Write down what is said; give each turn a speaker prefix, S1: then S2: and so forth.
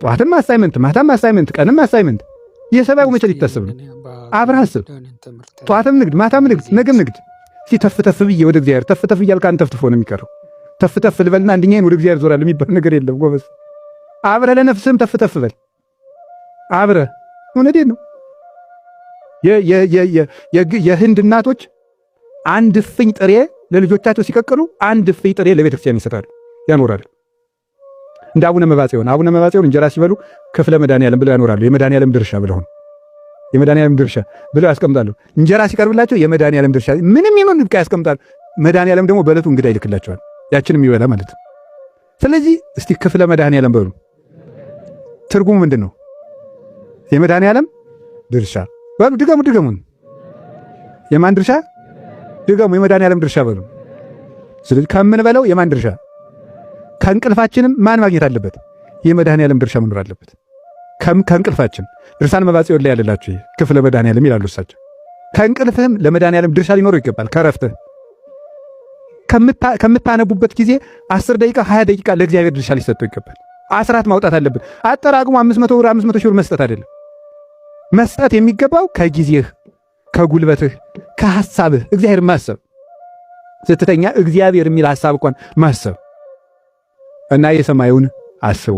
S1: ጠዋትም assignment፣ ማታም assignment፣ ቀንም assignment። የሰማዩ መቼ ሊታሰብ ነው? አብረህ አስብ። ጠዋትም ንግድ፣ ማታም ንግድ፣ ነገም ንግድ። እስቲ ተፍ ተፍ ብዬ ወደ እግዚአብሔር ተፍ ተፍ እያልክ አንተፍትፎ ነው የሚቀረው። ተፍ ተፍ ልበልና አንደኛዬን ወደ እግዚአብሔር ዞራለሁ የሚባል ነገር የለም ጎበዝ። አብረህ ለነፍስህም ተፍ ተፍ በል አብረህ። እውነቴን ነው። የህንድ እናቶች አንድ እፍኝ ጥሬ ለልጆቻቸው ሲቀቅሉ አንድ እፍኝ ጥሬ ለቤተ ክርስቲያን ይሰጣሉ፣ ያኖራሉ። እንደ አቡነ መባጽዮን፣ አቡነ መባጽዮን እንጀራ ሲበሉ ክፍለ መድኃኔዓለም ብለው ያኖራሉ። የመድኃኔዓለም ድርሻ ብለው ነው፣ የመድኃኔዓለም ድርሻ ብለው ያስቀምጣሉ። እንጀራ ሲቀርብላቸው የመድኃኔዓለም ድርሻ ምንም ይሁን ብቃ ያስቀምጣሉ። መድኃኔዓለም ደግሞ በዕለቱ እንግዳ ይልክላቸዋል፣ ያችን የሚበላ ማለት ነው። ስለዚህ እስቲ ክፍለ መድኃኔዓለም በሉ። ትርጉሙ ምንድን ነው? የመድኃኔዓለም ድርሻ በሉ። ድገሙ፣ ድገሙን። የማን ድርሻ? ድገሙ። የመድኃኔዓለም ድርሻ በሉ። ስለዚህ ከምንበለው የማን ድርሻ? ከእንቅልፋችንም ማን ማግኘት አለበት? የመድኃኔዓለም ድርሻ መኖር አለበት። ከእንቅልፋችን ድርሳነ መባጽዮን ላይ ያለላችሁ ክፍለ መድኃኔዓለም ይላሉ እሳቸው። ከእንቅልፍህም ለመድኃኔዓለም ድርሻ ሊኖረው ይገባል። ከረፍትህ ከምታነቡበት ጊዜ 10 ደቂቃ፣ 20 ደቂቃ ለእግዚአብሔር ድርሻ ሊሰጠው ይገባል። አስራት ማውጣት አለብን። አጠራቅሞ 500 ብር፣ 500 ሺህ ብር መስጠት አይደለም። መስጠት የሚገባው ከጊዜህ፣ ከጉልበትህ፣ ከሐሳብህ እግዚአብሔር ማሰብ፣ ስትተኛ እግዚአብሔር የሚል ሐሳብ እንኳን ማሰብ እና የሰማዩን አስቡ።